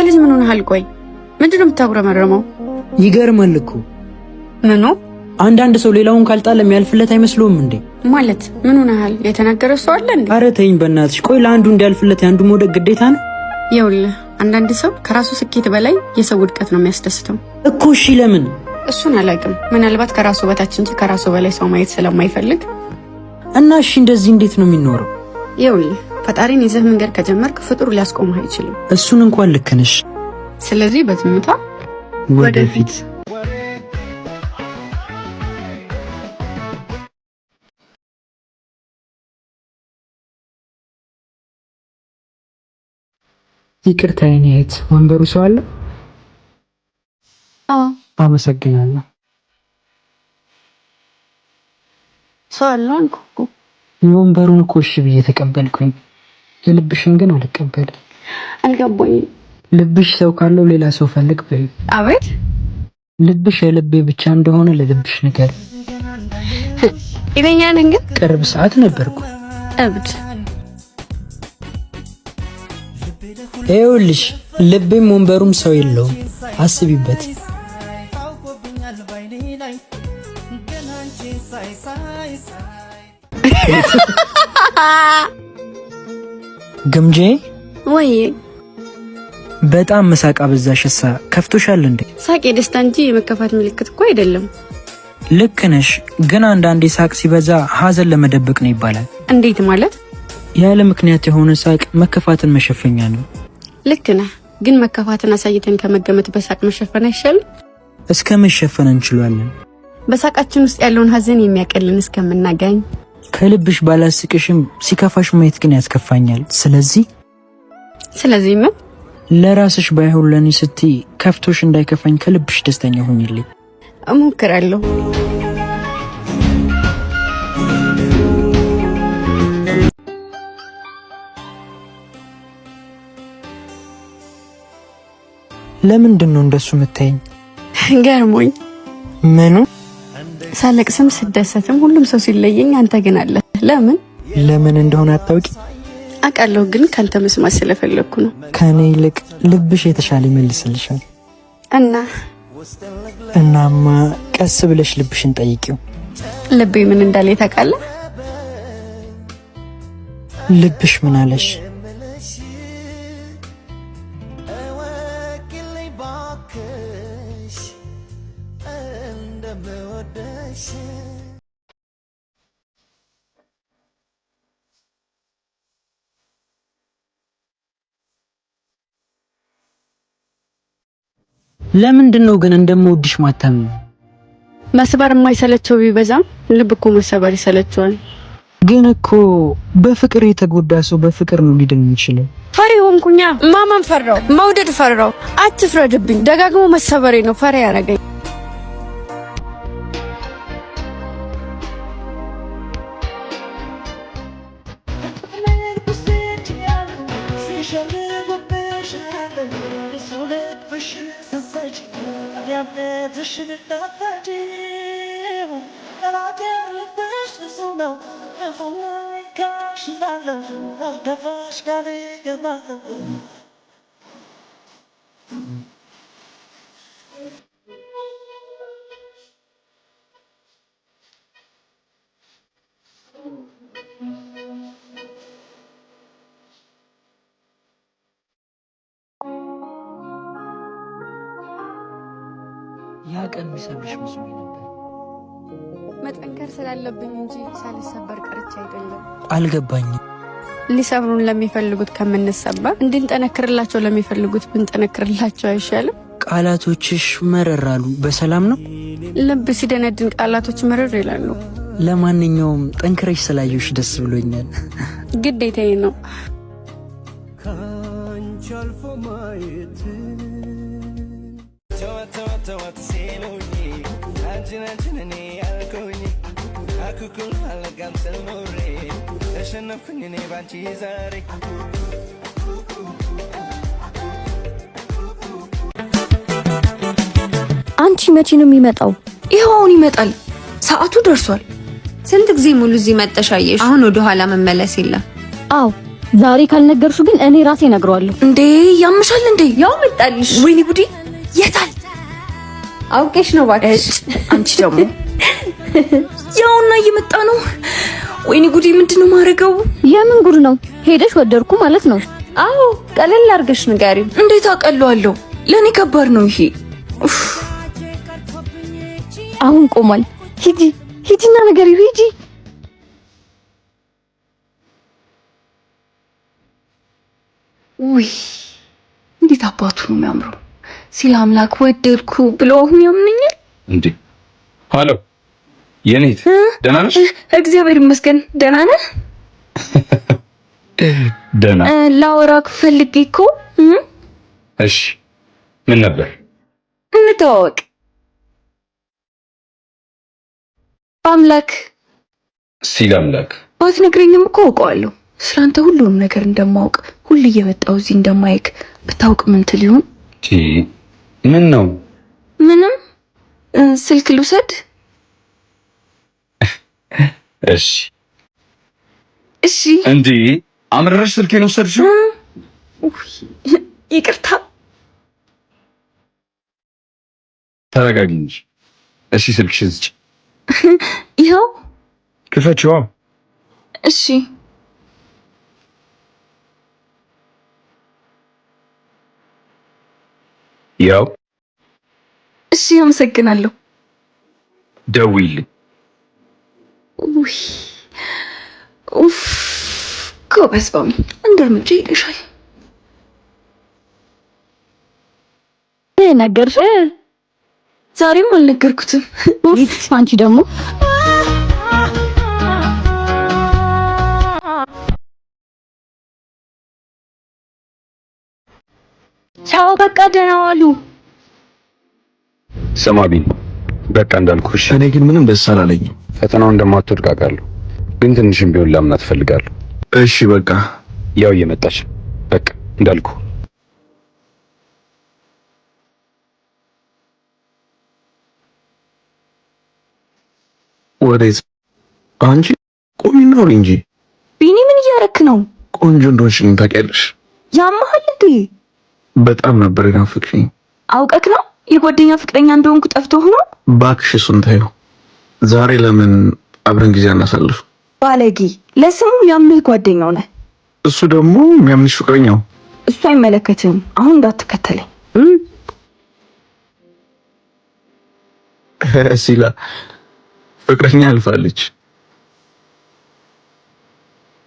ልጅ ምን ሆነሃል? ቆይ ምንድን ነው የምታጉረመረመው? ይገርማል እኮ። ምኑ? አንዳንድ ሰው ሌላውን ካልጣለ የሚያልፍለት አይመስለውም እንዴ? ማለት ምን ሆነሃል? የተናገረ ሰው አለ እንዴ? ኧረ ተይኝ በእናትሽ። ቆይ ለአንዱ እንዲያልፍለት የአንዱ መውደቅ ግዴታ ነው? ይኸውልህ አንዳንድ ሰው ከራሱ ስኬት በላይ የሰው ውድቀት ነው የሚያስደስተው እኮ። እሺ ለምን? እሱን አላውቅም። ምናልባት ከራሱ በታች እንጂ ከራሱ በላይ ሰው ማየት ስለማይፈልግ። እና እሺ እንደዚህ እንዴት ነው የሚኖረው? ይኸውልህ ፈጣሪን ይዘህ መንገድ ከጀመርክ ፍጡር ሊያስቆምህ አይችልም። እሱን እንኳን ልክ ነሽ። ስለዚህ በዝምታ ወደፊት። ይቅርታ የኔ እህት፣ ወንበሩ ሰው አለ? አዎ። አመሰግናለሁ። ሰው አለ አልኩህ እኮ። የወንበሩን እኮ እሺ ብዬ ተቀበልኩኝ፣ የልብሽን ግን አልቀበልም። አልገባኝም። ልብሽ ሰው ካለው ሌላ ሰው ፈልግ በይ። አቤት። ልብሽ የልቤ ብቻ እንደሆነ ለልብሽ ንገሪ። ጤነኛ ነህ ግን? ቅርብ ሰዓት ነበርኩ። እብድ። ይኸውልሽ ልቤም ወንበሩም ሰው የለውም። አስቢበት። ግምጄ። ወይ። በጣም መሳቅ አበዛሽ። እሳ ከፍቶሻል እንዴ? ሳቅ የደስታ እንጂ የመከፋት ምልክት እኮ አይደለም። ልክ ነሽ፣ ግን አንዳንዴ ሳቅ ሲበዛ ሀዘን ለመደበቅ ነው ይባላል። እንዴት ማለት? ያለ ምክንያት የሆነ ሳቅ መከፋትን መሸፈኛ ነው። ልክ ነህ፣ ግን መከፋትን አሳይተን ከመገመት በሳቅ መሸፈን አይሻልም? እስከ መሸፈን እንችላለን። በሳቃችን ውስጥ ያለውን ሀዘን የሚያቀልን እስከምናገኝ። ከልብሽ ባላስቅሽም ሲከፋሽ ማየት ግን ያስከፋኛል። ስለዚህ ስለዚህ ምን? ለራስሽ ባይሆን ለኔ ስትይ ከፍቶሽ እንዳይከፋኝ ከልብሽ ደስተኛ ሁኚልኝ። እሞክራለሁ። ለምንድን ነው እንደሱ የምታይኝ? ገርሞኝ። ምኑ? ሳለቅስም ስደሰትም ሁሉም ሰው ሲለየኝ አንተ ግን አለ። ለምን? ለምን እንደሆነ አታውቂ? አውቃለሁ፣ ግን ካንተ መስማት ስለፈለግኩ ነው። ከኔ ይልቅ ልብሽ የተሻለ ይመልስልሻል። እና? እናማ ቀስ ብለሽ ልብሽን ጠይቂው። ልቤ ምን እንዳለ ታውቃለህ? ልብሽ ምን አለሽ? ለምንድን ነው ግን እንደምወድሽ ማታምኚው? መስበር የማይሰለቸው ቢበዛም ልብ እኮ መሰበር ይሰለቸዋል። ግን እኮ በፍቅር የተጎዳ ሰው በፍቅር ነው ሊድን የሚችለው። ፈሪ ሆንኩኛ። ማመን ፈራው፣ መውደድ ፈራው። አትፍረድብኝ። ደጋግሞ መሰበሬ ነው ፈሪ ያደረገኝ። ያ ቀን የሚሰብርሽ መስሎኝ ነበር። መጠንከር ስላለብኝ እንጂ ሳልሰበር ቀርቼ አይደለም። አልገባኝም። ሊሰብሩን ለሚፈልጉት ከምንሰበር እንድንጠነክርላቸው ለሚፈልጉት ብንጠነክርላቸው አይሻልም? ቃላቶችሽ መረር አሉ። በሰላም ነው? ልብ ሲደነድን ቃላቶች መረር ይላሉ። ለማንኛውም ጠንክረሽ ስላየሁሽ ደስ ብሎኛል። ግዴታዬ ነው። አንቺ መቼ ነው የሚመጣው? ይኸው አሁን ይመጣል። ሰዓቱ ደርሷል። ስንት ጊዜ ሙሉ እዚህ መጠሽ አየሽ። አሁን ወደ ኋላ መመለስ የለም። አዎ፣ ዛሬ ካልነገርሽው ግን እኔ ራሴ እነግረዋለሁ። እንዴ ያምሻል እንዴ? ያው መጣልሽ። ወይኔ ጉዴ! የታል? አውቄሽ ነው እባክሽ። አንቺ ደግሞ ያውና እየመጣ ነው። ወይኔ ጉዴ! ምንድን ነው ማድረገው? የምን ጉድ ነው? ሄደሽ ወደድኩ ማለት ነው? አዎ ቀለል አድርገሽ ንገሪው። እንዴት አቀለዋለሁ? ለእኔ ከባድ ነው ይሄ። አሁን ቆሟል። ሂጂ ሂጂና ንገሪው ሂጂ። ውይ እንዴት አባቱ ነው የሚያምረው! ሲል አምላክ ወደድኩ ብሎ አሁን ያምነኛል እንዴ? ሀሎ የኔት ደህና ነሽ? እግዚአብሔር ይመስገን ደህና ነህ? ደህና። ላወራክ ፈልጌ እኮ። እሺ ምን ነበር? እንተዋወቅ። በአምላክ ሲል አምላክ ባትነግረኝም እኮ አውቀዋለሁ። ስላንተ ሁሉንም ነገር እንደማውቅ ሁሉ እየመጣው እዚህ እንደማይክ ብታውቅ ምን ትል ይሆን? ምን ነው? ምንም። ስልክ ልውሰድ? እሺ እሺ። እንዴ አምረሽ ስልኬን ወሰድሽው? ይቅርታ። ተረጋጊ እንጂ። እሺ ስልክሽን ስጪ። ይኸው። ክፈቺዋ። እሺ ያው። እሺ፣ አመሰግናለሁ። ደውዪልኝ። ውይ ኡፍ፣ ጎበዝ ባሚ፣ አንድ እርምጃ ይልሻል። ነገርሽ? ዛሬም አልነገርኩትም። ኡፍ አንቺ ደግሞ ቻው፣ በቃ ደህና ዋሉ። ስማ ቢኒ፣ በቃ እንዳልኩሽ። እኔ ግን ምንም ደስ አላለኝም። ፈተናውን እንደማትወድቅ አውቃለሁ፣ ግን ትንሽም ቢሆን ላምናት እፈልጋለሁ። እሺ በቃ ያው እየመጣች በቃ እንዳልኩ። ወዴት? አንቺ ቆሚና አውሪ እንጂ። ቢኒ ምን እያረክ ነው? ቆንጆ እንደሆንሽ ግን ታውቂያለሽ። ያመሃል እንዴ? በጣም ነበር የናፈቅሽኝ። አውቀክ ነው? የጓደኛ ፍቅረኛ እንደሆንኩ ጠፍቶህ ነው? እባክሽ እሱን ተይው። ዛሬ ለምን አብረን ጊዜ አናሳልፍ? ባለጌ! ለስሙ ያምንህ ጓደኛው ነህ። እሱ ደግሞ የሚያምንሽ ፍቅረኛው። እሱ አይመለከትህም። አሁን እንዳትከተለኝ። ሲላ ፍቅረኛ አልፋለች።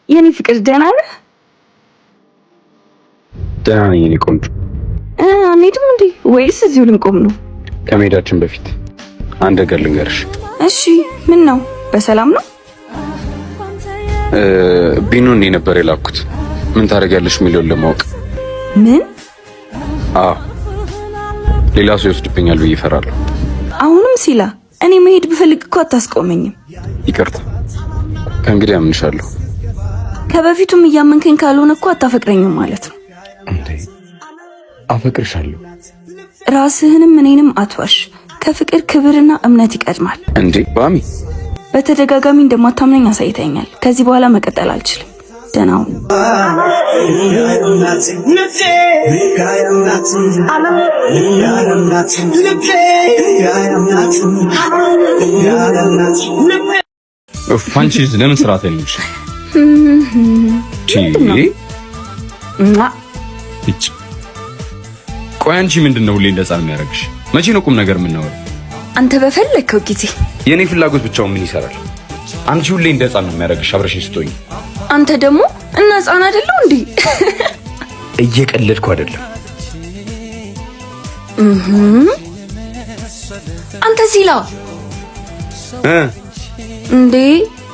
የኔ ፍቅር ደህና ነህ? ደህና ነኝ የኔ ቆንጆ። አንሄድም እንዴ ወይስ እዚሁ ልንቆም ነው? ከመሄዳችን በፊት አንድ ነገር ልንገርሽ። እሺ፣ ምን ነው? በሰላም ነው? ቢኑን እኔ ነበር የላኩት። ምን ታደርጊያለሽ የሚለውን ለማወቅ። ምን? አዎ፣ ሌላ ሰው ይወስድብኛል ብዬ እፈራለሁ። አሁንም ሲላ፣ እኔ መሄድ ብፈልግ እኮ አታስቆመኝም። ይቅርታ፣ ከእንግዲህ አምንሻለሁ። ከበፊቱም እያመንከኝ ካልሆነ እኮ አታፈቅረኝም ማለት ነው። እንዴ አፈቅርሻለሁ። ራስህንም እኔንም አትዋሽ። ከፍቅር ክብርና እምነት ይቀድማል። እንዴ ባሚ፣ በተደጋጋሚ እንደማታምነኝ አሳይተኛል። ከዚህ በኋላ መቀጠል አልችልም። ደህና ሁን። አንቺ ለምን ስርዓት የለሽ? ቆይ አንቺ ምንድን ነው ሁሌ እንደ ሕፃን የሚያደርግሽ? መቼ ነው ቁም ነገር የምናወራው? አንተ በፈለግከው ጊዜ። የእኔ ፍላጎት ብቻውን ምን ይሰራል? አንቺ ሁሌ እንደ ሕፃን ነው የሚያደርግሽ አብረሽኝ ስትሆኝ። አንተ ደግሞ እና ሕፃን አይደለሁ እንዴ? እየቀለድኩ አይደለም። አንተ ሲላ እንዴ፣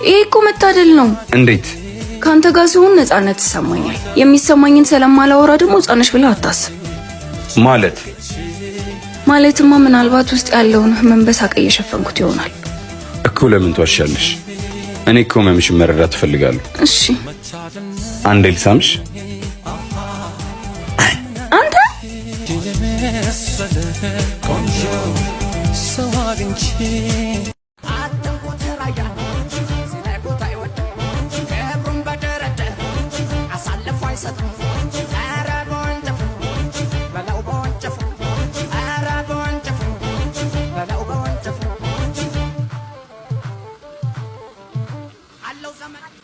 ይሄ እኮ መታደል ነው። እንዴት? ከአንተ ጋር ሲሆን ነፃነት ይሰማኛል። የሚሰማኝን ስለማላወራ ደግሞ ሕፃን ነሽ ብለህ አታስብ። ማለት ማለትማ ምናልባት ውስጥ ያለውን ህመም በሳቅ እየሸፈንኩት ይሆናል እኮ። ለምን ትዋሻለሽ? እኔ እኮ ህመምሽን መረዳት እፈልጋለሁ። እሺ አንዴ ልሳምሽ። አንተ ቆንጆ ሰው አግኝቼ